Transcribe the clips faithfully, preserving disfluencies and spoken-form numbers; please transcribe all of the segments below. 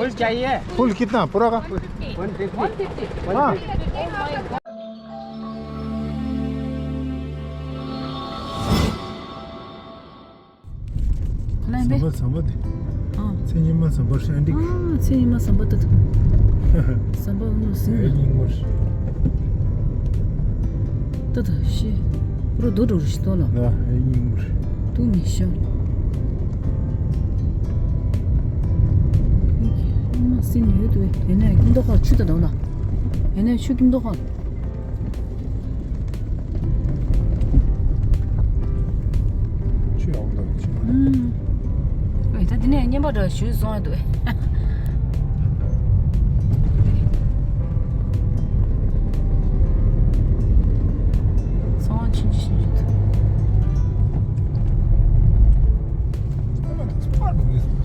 फुल चाहिए? फुल कितना? पूरा का? One fifty. हाँ। ཁོ་ལ་ཡིན་པས། ཟམ་པ་ཟམ་པ་དེ། ཨ། མཚན་ཉི་མ་ཟམ་པ་ཧྲན་ཏིག་ཨ། མཚན་ཉི་མ་ཟམ་པ་དེ། ཟམ་པ་ནོར་ཟིན་ཨེ་ཡིན་མོ། ཏོ་ཏོ་ཤི། རོ་རྡོ་འགྲོ་རུ་ཤི་ཏོ་ལ། ཨེ་ཡིན་མོ། ཏུ་མི་ཤོ། ཨ་མ་སྲིན་ཡོད་དུ་ཡོད་ནས་ཀིན་ཏོ་ཁ་ཆུ་ཏོ་ལ། ཡོད་ནས་ཆུ་ཀིན་ཏོ་ཁ། ཆུ་ཡག་པོ་འདུག་ཆུ། ཨུམ། ཨེ་ད་འདི་ནས་བརྙན་པར་འདྲ་ཞུས་སོང་ཡ་འདུག་སོང་ཆུན་ཆུན་ཆུན་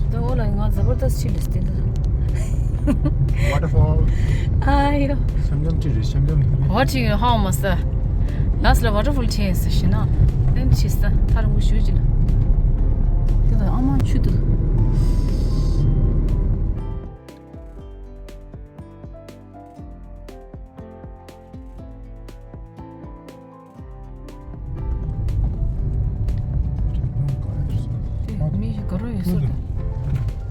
འདུག་ད་འོ་ལ་ང་ཛ་བར་དསྟ་ཆི་ལས་བསྟན་འདུག Waterfall. ཨ་ཡོ། ཤམ་ཤམ་ཅི་རེད་ཤམ་ཤམ། ཝ་ཅི་ཧ་མ་ས། ལགས་ལ་ཝ་ཊར་ཕོལ་ཆེན་ས་ཤི་ན། ཨེམ་ཆི་ས་ཐ་རུང་གུ་ཞུ་ཅི་ལ། དེ་ལ་ཨ་མ་ཆུ་དུ། དེ་མི་ཞིག་དགའ་རོགས་ཡོད་ས་དང་།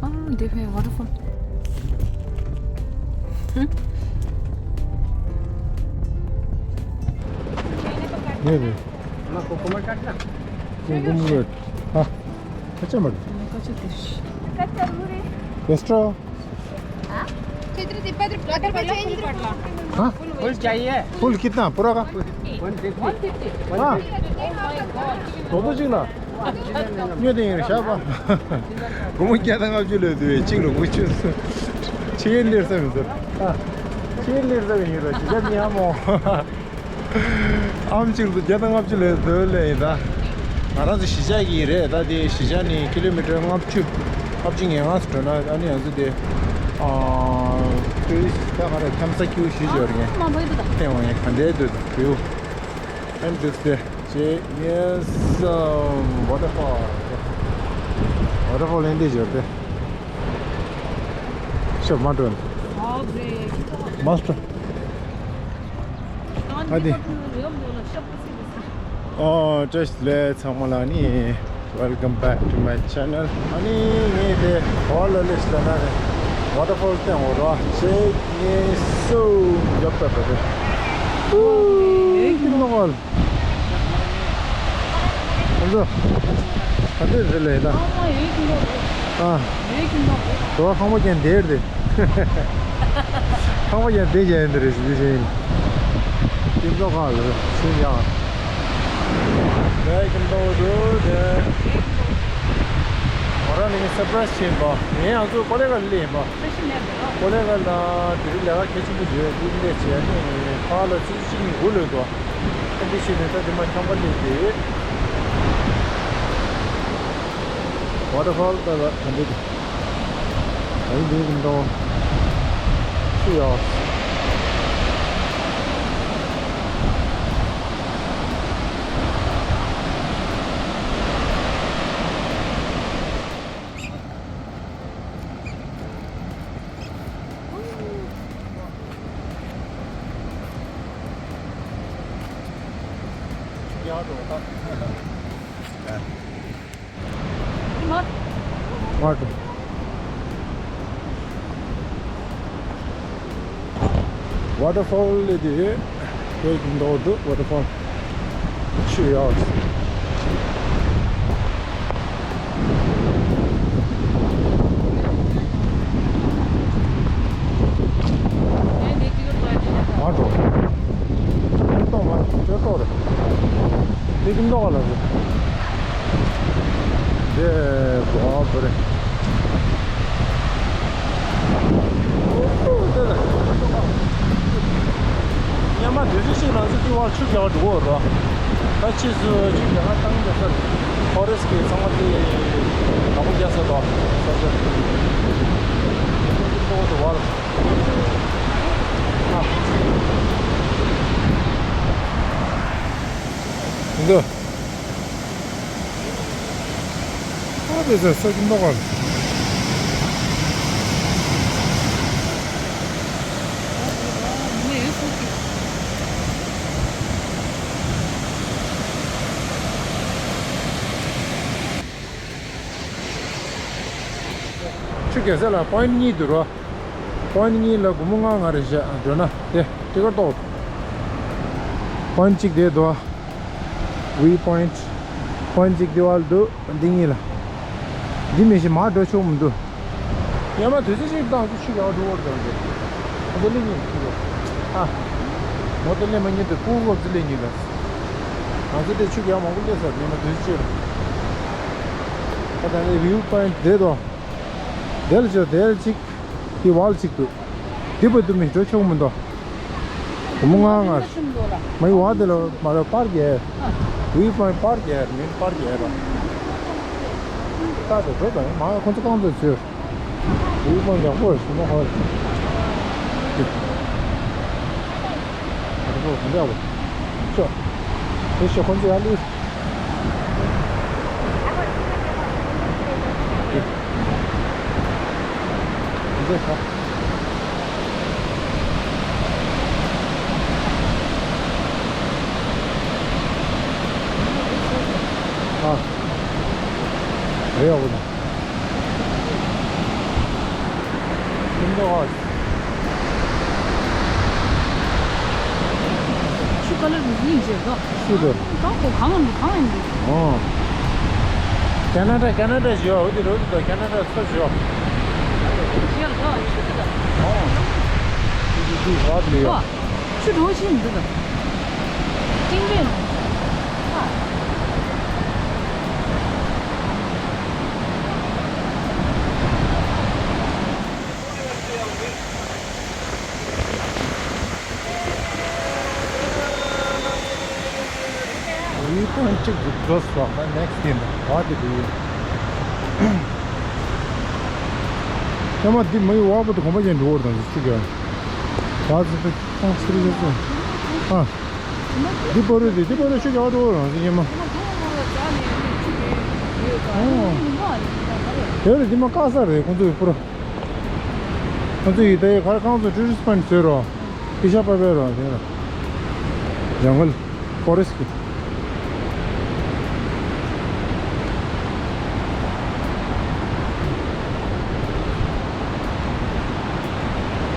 ཨ་འདི་ཕའི་ཝ་ཊར་ཕོལ། ཧུམ། ངས་རེད། ང་ཀོ་ཀོ་མ་ཀ་ཀ་ཀོ་ཀོ་མ་ཀ་ཨ། ཁ་ཆེ་མ་རེད། ཁ་ཆེ་དེ། ཁ་ཆེ་མ་རེད། ཨེགས་ཊྲ། हाँ? फुल चाहिए? फुल कितना? पूरा का? One fifty. हाँ। तो तो चिंगला। ये नहीं है शाबा। गुमो क्या था आप जो ले दुए चिंगलो कुछ। छह लीटर से मिलता। हाँ। छह लीटर से मिल रहा है। जब यहाँ मो। ཨམ་གཅིག་ཏུ་བརྒྱ་དང་ལྔ་བཅུ་ལས་སྡོད་ལས་ཡིན་ད། ང་རང་ཚོ་གཞིས་ཆགས་ཀྱི་རེད་ད། དེ་གཞིས་ཆགས་ནས་ཀི་ལོ་མི་ཊར་ལྔ་བཅུ། ལྔ་བཅུ་ང་ལྔ་ཙམ་འགྲོ་ན་ཨ་ནི་ང་ཚོ་དེ། ཨ། ཊུ་རི་སི་ཊི་ད་ག་རེ་ཁྱམ་ས་ཁྱིའུ་ཞུ་ཞོར་ངས་ཨ་མ་བོད་དུ་ད། ཐེངས་འོང་ཡང་ག་འདྲའི་སྡོད་དུ་ཁྱིའུ། ཨན་དུས་དེ་ཅེ་ངས་ཝ་ཊར་ཕོལ། ཝ་ཊར་ཕོལ་ཨན་དེ་ཞོར་དེ། ཤོབ་མ་འགྲོ་ནི། མ་སྤྲོ། ཨ་དེ། ཨོ་བཀྲ་ཤིས་བདེ་ལེགས་ཚང་མ་ལ་ནི། Welcome back to my channel. ཨ་ནི་ངས་དེ་ག་པར་སླེབས་ཟེར་ན་རེད། ཝ་ཊར་ཕོལ་སྟེང་འོ་ར་ཅེ་ངས་སུ་ཡོད་པ་རེད། ཨུ་ཡོད་ཀྱི་ནོ་གོལ། ཁོང་ཚོ་ག་འདྲས་རེད་ལས་ད། ཨ། རེད་ཀྱི་ནོ། དོ་ཁང་པ་ཀྱང་འདིར་དེ། ཁང་པ་ཀྱང་འདི་ཀྱང་འདི་རེད་ཟེར་དེ་བཞིན། ཀིམ་ཏོ་ཁ་ལ་སུ་ཡང་། དེ་ཀིམ་ཏོ་འདུག་དེ། ང་རང་ནི་སར་པ་རའི་སི་བྱས་པ། ངས་ང་ཚོ་ཀོ་ལེ་གྷལ་ལ་སླེབས་པ། ཀོ་ལེ་གྷལ་ལ་དེ་རིང་ལས་ཀ་གལ་ཆེན་པོ་ཡོད་དེ་འདི་བྱས་ནས་ཕར་ལ་ཙི་ཙི་གཉིས་འགོ་ལོས་འདུག་ཨ་འདི་བྱས་ནས་ད་འདི་མ་ཁྱམས་པ་སླེབས་ཏེ། ཝ་ཊར་ཕོལ་ད་ལ་ག་འདྲ་འདུག་ཨ་ཡིན་འདི་གི་མདོང་ཤི་ཡོད། ཡག་འགྲོ་ད། ཨ་ཀེ། ཝ་ཊར་ཕོལ་ལས་དེ་བོད་ཀྱི་མདོག་འདུག་ཝ་ཊར་ཕོལ་ཆུ་ཡག་མ་འགྲོ། ཏོག་མ་ཅོ་ཏོག་རེད། དེ་ཀུན་ཏོག་ལ་རེད། དེ་བ་བ་རེད། ཉི་མ་དུས་ཚོད་ཅིག་ནང་ཚོ་ཀི་བར་ཆུ་རྒྱག་འགྲོ་གོ་རོ། ད་ཕྱིས་སུ་ཆུ་རྒྱག་ང་བཏང་རྒྱག་ས་ཕོ་རེ་སི་ཊི་གི་ཚང་མ་དེ་དགའ་པོ་རྒྱག་ས་དོ། ས་ཆ་ཏོག་ཏོག་དུ་བར། འདི། ཨ་ཕེ་ས་ས་ཀི་མདོག་ག་ལ། རྒྱལ་ས་ལ་པོ་ཡིན་ཊི་གཉིས་འདུག་རོ། པོ་ཡིན་ཊི་གཉིས་ལ་སྒོར་མོ་ལྔ་ལྔ་རེ་བཞག་འགྲོ་ན་དེ་ཊི་ཀེ་ཊི་ཏོག་པོ་ཡིན་ཊི་གཅིག་དེ་འདུག་ཝི་པོ་ཡིན་ཊི། པོ་ཡིན་ཊི་གཅིག་དེ་བར་དུ་འདི་གཉིས་ལ། འདི་མི་ཤེས་མར་འགྲོ་ཆོག་མི་འདུག་ཡ་མ་དུས་ཚོད་ཅིག་བཏང་ཚུལ་ཆུ་ཡག་འགྲོ་བར་དང་དེ། ཨ་ཙི་ལེ་གཉིས་ཆུ་ཡག་ཨ། མོ་ཏོ་ལེ་མ་གཉིས་དེ་ཕུ་བོ་ཙི་ལེ་གཉིས་ལ། ང་ཚོ་དེ་ཆུ་ཡག་མང་པོ་ལེ་ས་ཡ་མ་དུས་ཚོད་ཅིག་ཨ་ད་ནི་ཝིའུ་པོ་ཡིན་ཊི་དེ་དོ། དེ་ལ་ཆོ་དེ་ལ་ཅིག་དེ་བ་ལ་ཅིག་འདུག་དེ་བར་དུ་མི་འགྲོ་ཆོག་མི་འདུག་སྒོར་མོ་ལྔ་ལྔ། མ་ཡི་བ་དེ་ལ་མ་རེད་པར་རྒྱལ། ཝིའུ་པོ་ཡིན་ཊི་པར་རྒྱལ་མིན་པར་རྒྱལ་རོ། ད་དེ་འགྲོ་དང་མ་ཁོང་ཚོ་རྐང་ཚོད་ཚོད། ཝིའུ་པོ་ཡིན་ཊི་ཡག་པོ་རེད་ཞུ་མ་ཧོ་རེད། ཨ་རོ་ག་འདྲ་བ། ཤོ། དེ་ཤོ་ཁོང་ཚོ་ཡར་ལུས། འདི་ཤོ། ཨ། རེད་ཡག་པོ་འདུག་ཁྱིམ་ཚང་ཨ། ཆུ་ཀ་ལར་རིང་རིང་བྱས་འདུག་ཆུ་དང་། གང་གོ་གང་གང་ཡིན་འདུག་ཨོ། ཁེ་ན་ཌ་ཁེ་ན་ཌ་ཞུ་བ་འོ་དེ་རོ་དེ་དང་ཁེ་ན་ཌ་སོ་ཞུ་བ། ཞེས་ལ་ག་ཆུ་དེ་དང་། ཨོ། ཆུ་དེ་དུ་བ་དེ་ཡོད། ཆུ་འགྲོ་བཞིན་འདུག་ག་ཀིང་རེད་ལ། ཝི་པོ་ཡིན་ཊི་གཅིག་ཏུ་འགྲོ་སོང་ན་ནེག་སི་ཊི་ཡིན་པ་དེ་དུ་ཡིན། ཚང་མ་འདི་མ་ཡི་བ་པོ་དུ་གོམ་པ་ཅན་འགྲོ་བར་དང་ཅིག་ཡ། བ་ཙི་ཏུ་ཁོང་ཚིར་ཡོད་ཚོ། ཨ། འདི་པོ་རུ་དེ་འདི་པོ་རུ་ཆུ་རྒྱག་འགྲོ་བར་དང་ཅིག་ཡིན་མ། ཨོ། དེ་རུ་འདི་མ་དཀའ་ས་རེད་ཁོང་ཚོའི་པོ་རུ། ཁོང་ཚོ་ཡི་དེ་གར་ཁང་ཚོ་ཊུ་རི་སི་པོ་ཡིན་ཊི་བཟོས་རོགས། ཨི་ཤ་པ་པའི་རོགས་དེ་རོགས། ཇང་གལ། ཕོ་རེ་སི་ཊི་གི།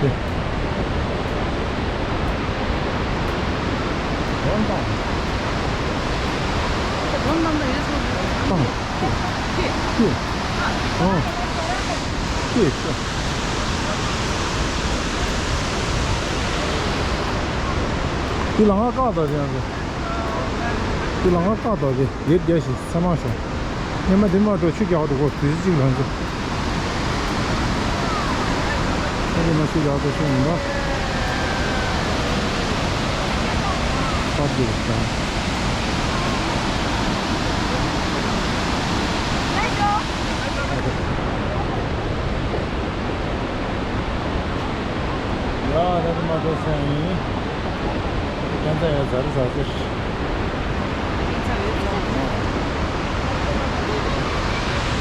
དེ། སྒྲོན་བཏང་། སྒྲོན་བཏང་ན་ཡོད་སོང་། བཏང་། ཁྱེད། ཁྱེད། ཨ། ཁྱེད། འདི་ལ་ང་བཀག་ད་དེ་ཡང་། འདི་ལ་ང་བཀག་ད་དེ་ཡེད་རྒྱ་ཞིག་ཚ་མ་ཤོག་སྔོན་མ་འདི་མ་འགྲོ་ཆུ་རྒྱག་འགྲོ་གོ་དུས་ཚོད་གཅིག་ལ་འགྲོ། ཨ་འདི་མ་ཆུ་རྒྱག་འགྲོ་ཆུ་མི་འདུག་པར་འདི་རེད་ད། ཡ་ད་དེ་མ་འགྲོ་སོང་ཡིན། ཁྱེད་ཚ་ཡ་ཟ་རི་ཟ་ཟེར།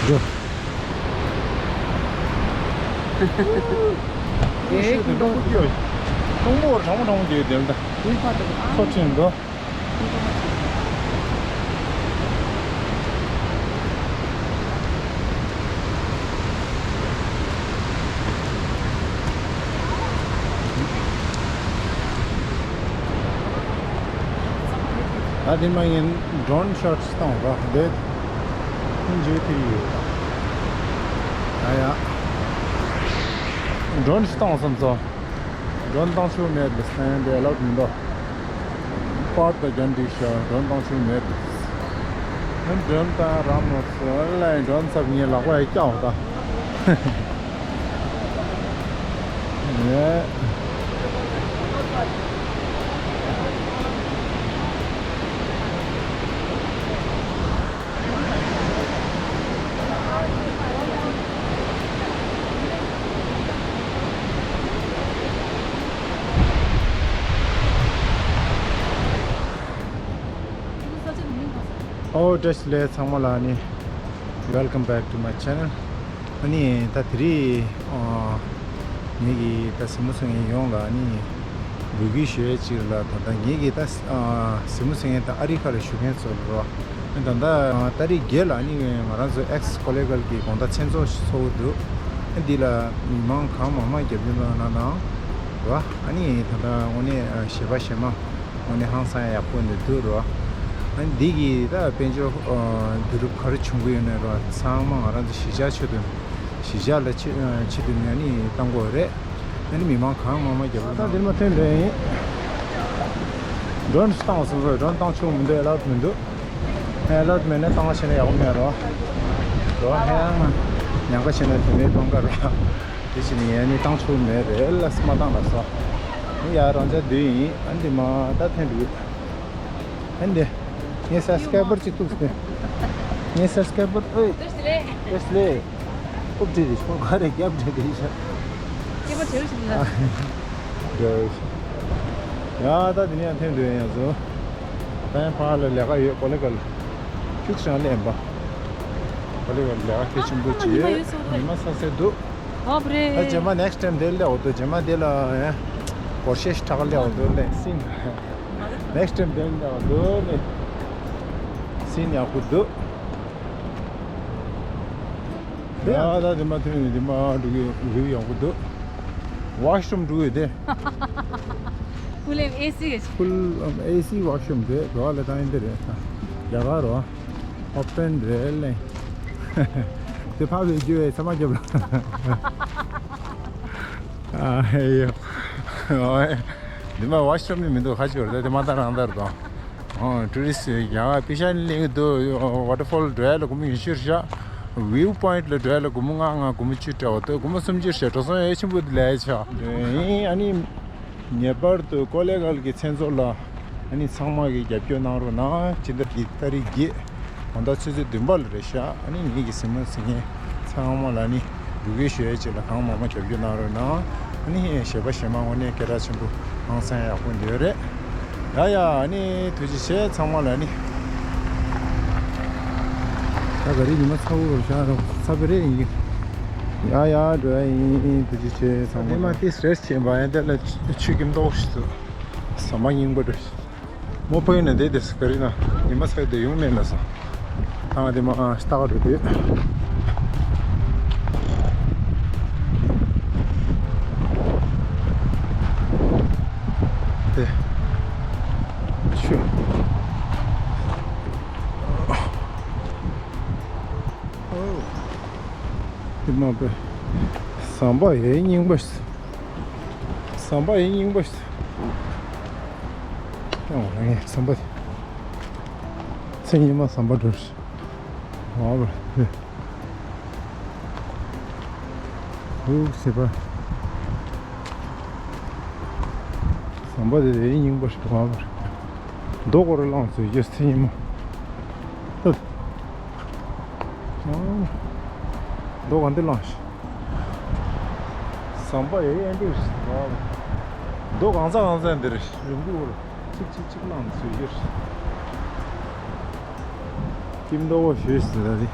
འགྲོ། ཨེ་ཤེས་དེ་ལུང་པོ་སྐྱོ། ལུང་པོ་གྲང་མོ་གྲང་མོ་དེ་དེ་ད། ཚོ་ཁྲིན་འགྲོ། ད་དེ་མ་ཡིན་ཌོན་ཤོཊ་བཏང་ར་དེ་ཁོང་ཇེ་ཐི་ཡོད། ཡ་ཡ། ཌོན་བཏང་སོང་ཙང་། ཌོན་བཏང་ཆོག་མེད་པའི་སེམས་དེ་ལབ་མི་འདུག་པར་དང་རྒྱན་འདི་ཤ་ཌོན་བཏང་ཆོག་མེད། ཌོན་བཏང་རམ་ནོ་སོ་ལ་ཌོན་ཚབ་ངའི་ལག་པ་ཡི་སྐྱག་ད། ཨེ། ཨོ་བཀྲ་ཤིས་བདེ་ལེགས་ཚང་མ་ལ་ནི། Welcome back to my channel. ཨ་ནི་ད་དེ་རིང་ཨ་ངེད་ཀྱི་ད་གཟིགས་མོ་གཟིགས་མཁན་ཡོངས་ལ་ཨ་ནི་འབོད་སྐུལ་ཞུ་ཡས་ཅིག་ལ། ད་ལྟ་ངེད་ཀྱི་ད་ཨ་གཟིགས་མོ་གཟིགས་མཁན་ད་ཨ་རི་ཁ་ལ་བཞུགས་མཁན་ཚོ་ལ་རོ། ད་ལྟ་ཨ་ཏ་རིག་བརྒྱད་ལ་ཨ་ནི་ང་རང་ཚོ་ཨེག་སི་ཀོ་ལི་གལ་གྱི་དགོང་དག་མཚན་ཚོགས་ཤིག་ཚོགས་ཀྱི་འདུག་འདི་ལ་མི་མང་གང་མང་མང་རྒྱབ་སྐྱོར་གནང་གནང་རོ། ཨ་ནི་ད་ལྟ་དངོས་གནས་གཞས་པ་གཞས་མ་དངོས་གནས་ཧང་སང་ཡག་པོ་འདི་འདུག་རོ། ཨ་ནི་འདི་གི་ད་དཔལ་འབྱོར་བསྡུ་རུབ་ག་རེ་བྱུང་གི་ཡོད་ནའི་རོ། ཚང་མ་ང་རང་ཚོ་གཞིས་ཆགས་ཆེད་དུ་གཞིས་ཆགས་ལ་ཆེད་ཆེད་དུ་ནས་ཨ་ནི་བཏང་དགོས་རེད། ཨ་ནི་མི་མང་གང་མང་མང་རྒྱབ་སྐྱོར་གནང་། ད་འདིར་མ་ཐོན་འདོད་ཡིན། ཌོན་བཏང་སོང་ཟེར། ཌོན་བཏང་ཆོག་མི་འདུག་ཨེ་ལའུཌ་མི་འདུག་ཨེ་ལའུཌ་མེད་ན་བཏང་བ་བྱས་ན་ཡག་པོ་མེད་རོ། རོ་ཧེ་ཡང་ཉང་ཁ་བྱས་ན་དེ་ནས་བཏང་ག་རོ། དེ་བྱས་ནས་ངས་ནི་བཏང་ཆོག་མེད་རེད་ལ་སི་མ་བཏང་ལ་སོ། ངས་ཡ་རང་ཅག་བསྡུས་ཡིན། ཨ་འདི་མ་ད་ཐོན་འདུག་ཨ་འདི་ངས་སབ་སི་ཀ་རའི་བར་ཅིག་ཐུག་སྟེ། ངས་སབ་སི་ཀ་རའི་བར་ཨོའི། བཀྲ་ཤིས་བདེ་ལེགས། བཀྲ་ཤིས་བདེ་ལེགས། ཨོ་བྲིས་རེད་ཤོག་ག་རེ་རྒྱབ་བྲིས་རེད་ཤག་སྐྱེས་པ་བྲེལ་ཞིག་ལ། ཡ་ད་དེ་ནས་ཡང་ཐོན་འདོད་ཡིན་ཡང་ཚོ། ད་ཡང་ཕར་ལ་ལས་ཀ་ཡོད། ཀོ་ལི་གྷལ་ཁྱུག་ཤང་ལེན་པ། ཀོ་ལི་གྷལ་ལས་ཀ་གལ་ཆེན་པོ་ཅིག་ཡོད། ཉི་མ་ས་སེ་འདུག་ཨོ་བྲེ། ད་རྗེས་མ་ནེགསི་ཊའིམ་དེ་ལས་འོ་དོ། རྗེས་མ་དེ་ལ་ཡང་སྒོར་གཞས་ཁྲག་ལས་འོ་དོ་ལས་སིན། ནེགསི་ཊའིམ་དེ་ལས་འོ་དོ་ལས་སིན་ཡག་པོ་འདུག་ཡ་ད་དེ་མ་ཐོན་ནས་དེ་མ་འགྲོ་གི་རིག་ཡག་པོ་འདུག་ཝ་ཤ་རུམ་འགྲོ་ཡོད་དེ། ཕུལ་ཨེམ་ཨེ་སི་གི། ཕུལ་ཨེམ་ཨེ་སི་ཝ་ཤ་རུམ་དེ་འགྲོ་བ་ལ་ད་ཡིན་དེ་རེད། རྒྱ་གར་རོ། ཨོ་པན་རེད་ལེ། དེ་ཕ་བེད་རྒྱུ་ཡས་ཚ་མ་རྒྱབ་ལ། ཨ་ཧེ་ཡོ། འདི་མ་ཝ་ཤ་རུམ་ནི་མི་འདུག་ཁ་ཆུ་རེད་དེ་མ་ད་རང་དར་དང་། ཨོ་ཊུ་རི་སི་ཡང་པི་ཤ་ནི་ལེགས་འདུག་ཝ་ཊར་ཕོལ་འགྲོ་ཡ་ལ་སྒོར་མོ་ཉི་ཤུ་རེད་ཤག་ཝིའུ་པོ་ཡིན་ཊི་ལ་འགྲོ་ཡ་ལ་སྒོར་མོ་ལྔ། ལྔ་སྒོར་མོ་བཅུ་སྤྲད་པ་འདུག་སྒོར་མོ་སུམ་ཅུ་རེད་ཤག་འགྲོ་སོང་ཡ་ཆེན་པོ་འདི་ལས་ཤག་ཨ་ནི་ངེས་པར་དུ་ཀོ་ལེ་གྷལ་གྱི་མཚན་ཚོགས་ལ་ཨ་ནི་ཚང་མ་གིས་རྒྱབ་སྐྱོར་གནང་རོགས་གནང་། སྤྱི་ཟླ་འདིའི་ཏ་རིག་བརྒྱད་དགོང་དག་ཆུ་ཚོད་བདུན་པ་ལ་རེད་ཤག་ཨ་ནི་ངེད་ཀྱི་གཟིགས་མོ་གཟིགས་མཁན་ཚང་མ་ལ་ནི་འབུལ་སྐྱེལ་ཞུ་ཡས་ཅིག་ལ་གང་མང་མང་རྒྱབ་སྐྱོར་གནང་རོགས་གནང་། ཨ་ནི་གཞས་པ་གཞས་མ་དངོས་གནས་སྐད་གྲགས་ཆེན་པོ་ཧང་སང་ཡག་པོ་འདི་ཡོད་རེད། ཡ་ཡ་ཨ་ནི་ཐུགས་རྗེ་ཆེ་ཚང་མ་ལ་ནི། ད་ག་རེ་ཉི་མ་ཚ་བོ་རུ་ཤར་རོ་ཚ་བོ་རེད་ཡིན། ཡ་ཡ་འགྲོ་ཡ་ཡིན། ཐུགས་རྗེ་ཆེ་ཚང་མ་ལ། ཨ་ནི་མ་ཏིས་རེས་བྱེད་པ་ཡང་དེ་ལ་ཆུ་ཁྱིམ་ཏོག་ཞིག་ཏུ། ཟ་མ་རྙིང་པ་འདྲ་ཞིག་མོ་ཕ་ཡིན་ན་དེ་དེ་སི་ཀ་རི་ན་ཉི་མ་ཚ་དེ་ཡོང་མེད་ལ་ས། ཨ་དེ་མ་ཨ་སྟག་རེད་དེ། དེ་ཆུ། དེ་མ་པའི་ཟམ་པ་ཡའི་རྙིང་པ་ཞིག་ཟམ་པ་ཡའི་རྙིང་པ་ཞིག་ཨོ་ངས་ཟམ་པ་དེ་མཚན་ཉི་མ་ཟམ་པ་འགྲོ་ཞིག་ཨོ་བ་དེ། ཧུག་སེ་པ། ཟམ་པ་དེ་རེད་རྙིང་པ་ཞིག་འདུག་ཨ་པར། རྡོ་སྐོར་བླངས་ཚོད་རྒྱུ་སེ་ཉི་མ། ཧུ། རྡོ་གང་འདི་བླངས་ཤིག་ཟམ་པ་ཡེ་ཡན་འདུག་ཞིག་འདུག་ཨ་པར། རྡོ་གང་ཚ་གང་ཚ་འདིར་རིང་པོ་བོར་གཅིག་གཅིག་གཅིག་བླངས་ཚོད་རྒྱུ། ཀིམ་རྡོ་བོ་ཞོས་ཟེར་ད་དེ།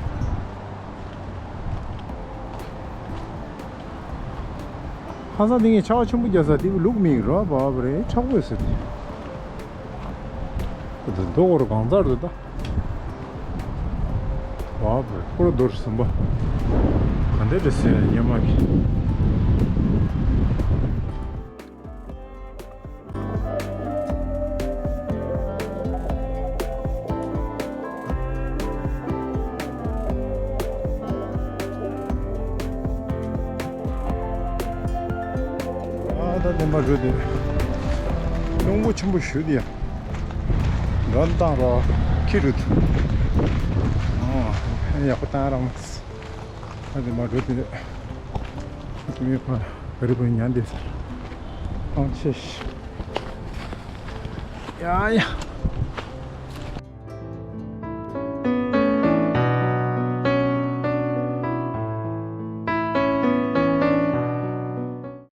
ཁ་སང་དེ་ངས་ཆར་པ་ཆེན་པོ་རྒྱག་ས་དེ་ལུག་མིག་རོ་བབ་རེད་ཁྲག་པོ་ཟེར་ཏེ། ད་རྡོ་སྐོར་གང་ཚར་འདུག་ད། བབ་རེད་སྐོར་རྡོ་རེད་ཟམ་པ། ག་འདྲ་རེད་ཟེར་ཉི་མ་གི། ཨ་ད་དེ་མ་རུ་དེ། གླང་པོ་ཆེན་པོ་ཞུ་དེ་ཡ། འགྲོ་བཏང་རོགས་ཁྱི་རུ་དེ། ཨོ་ཡག་པོ་བཏང་ར་མ། ཨ་དེ་མ་རུ་དེ། ཨ་དེ་མི་ཕ་ག་རི་པོ་ཉན་དེ་ཟེར། ཨང་ཆེ་ཤི། ཡ་ཡ།